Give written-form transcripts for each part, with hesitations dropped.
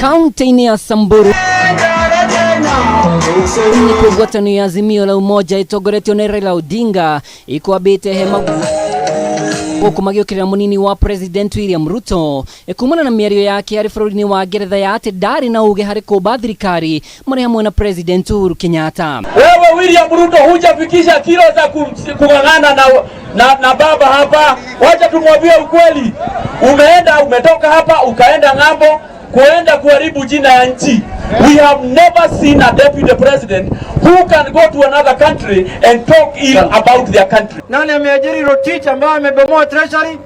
Kaunti-inĩ ya Samburu nĩkuo ngwatanĩro ya Azimio la Umoja ĩtongoretio nĩ Raila Odinga ĩkwambĩte hema gũkũ magĩũkĩrĩra mũnini wa President William Ruto kumana na mĩario yake arĩ bũrũri-inĩ wa Ngeretha ya atĩ ndarĩ na uge harĩ kũmba thirikari marĩ hamwe na President Uhuru Kenyatta. Wewe William Ruto hujafikisha kilo za kung'ang'ana na baba hapa. Wacha tumwambie ukweli, umeenda umetoka hapa ukaenda ng'ambo kuenda kuharibu jina ya nchi. We have never seen a deputy president who can go to another country and talk ill about their country. Nani ameajiri Rotich ambaye amebomoa treasury?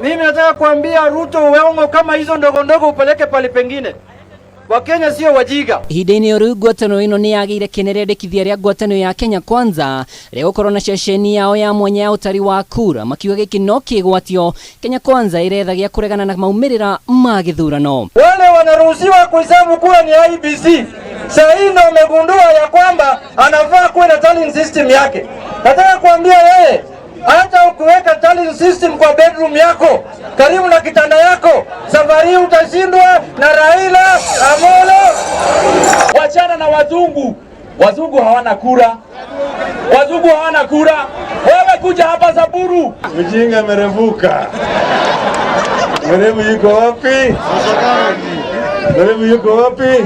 Mimi nataka kuambia Ruto, uongo kama hizo ndogo ndogo upeleke pali pengine. Wakenya sio wajiga. Ihinda-inĩ o rĩu ngwatanĩro ĩno nĩ yagĩire kĩene rĩendekithia rĩa ngwatanĩro ya Kenya Kwanza rĩa gũkorwo na ceceni yao ya mwanya ya ũtari wa kura, makiuga gĩkĩ no kĩgwatio Kenya Kwanza ĩretha gĩa kũregana na maumĩrĩra ma gĩthurano. Wale wanaruhusiwa kuhesabu kura ni IEBC. Saa hii ndo amegundua ya kwamba anafaa kuwe na tallying system yake. Nataka kuambia yeye, hata ukiweka tallying system kwa bedroom yako karibu na kitanda yako, safari hii utashindwa na Raila Amolo. Wachana na wazungu. Wazungu hawana kura, wazungu hawana kura. Wewe kuja hapa Samburu. Mjinga amerevuka. Mwerevu yuko wapi? Mwerevu yuko wapi?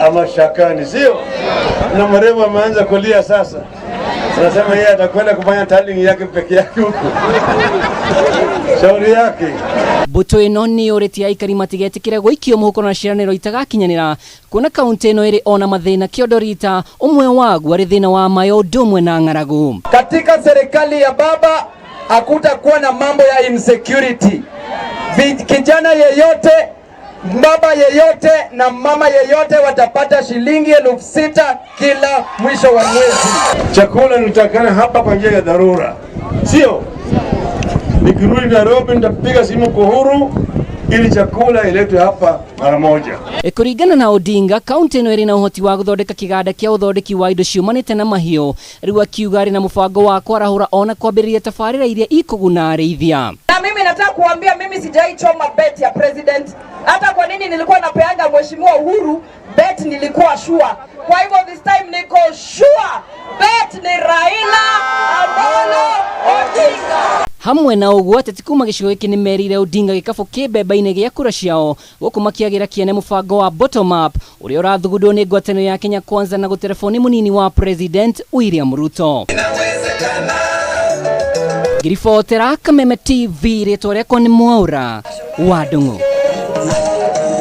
Ama shakani, sio? Na mwerevu ameanza kulia sasa. Anasema yeye atakwenda kufanya tallying yake peke yake huko. Shauri yake. Mbũtũ ĩno nĩ yũrĩtie aikari matigetĩkĩre gũikio mũhuko na ciĩranĩro itagakinyanĩra, kuona kaunti ĩno ĩrĩ ona mathĩna kĩondo rita ũmwe waguo arĩ thĩna wa maĩ ũndũ ũmwe na ng'aragu. Katika serikali ya baba hakutakuwa na mambo ya insecurity. Kijana yeyote, baba yeyote na mama yeyote watapata shilingi 6,000 kila mwisho wa mwezi. Chakula nitakana hapa kwa njia ya dharura, sio? Nikirudi Nairobi nitapiga simu kwa Uhuru ili chakula iletwe hapa mara moja. Kũringana na Odinga, kaunti ĩno ĩrĩ na ũhoti wa gũthondeka kĩganda kĩa ũthondeki wa indo ciumanĩte na mahiũ. Rĩu akiuga arĩ na mũbango wa kwarahũra ona kwambĩrĩria tabarĩra iria ikũguna arĩithia. Na mimi nataka kuambia, mimi sijaichoma bet ya president. Hata kwa nini nilikuwa napeanga Mheshimiwa Uhuru bet, nilikuwa sure. Kwa hivyo this time niko sure bet ni Raila Amolo Odinga. Hamwe na ũguo, ateti kuma gĩcigo gĩkĩ nĩ merĩire Odinga gĩkabũ kĩ mbembe-inĩ gĩa kura ciao, gũkũ makĩagĩra kĩene mũbango wa bottom up ũrĩa ũrathugundwo nĩ ngwatanĩro ya Kenya Kwanza na gũtereboni mũnini wa President William Ruto. Ngiribotera Kameme TV, rĩtwa rĩakwa nĩ Mwaura wa Ndung'u.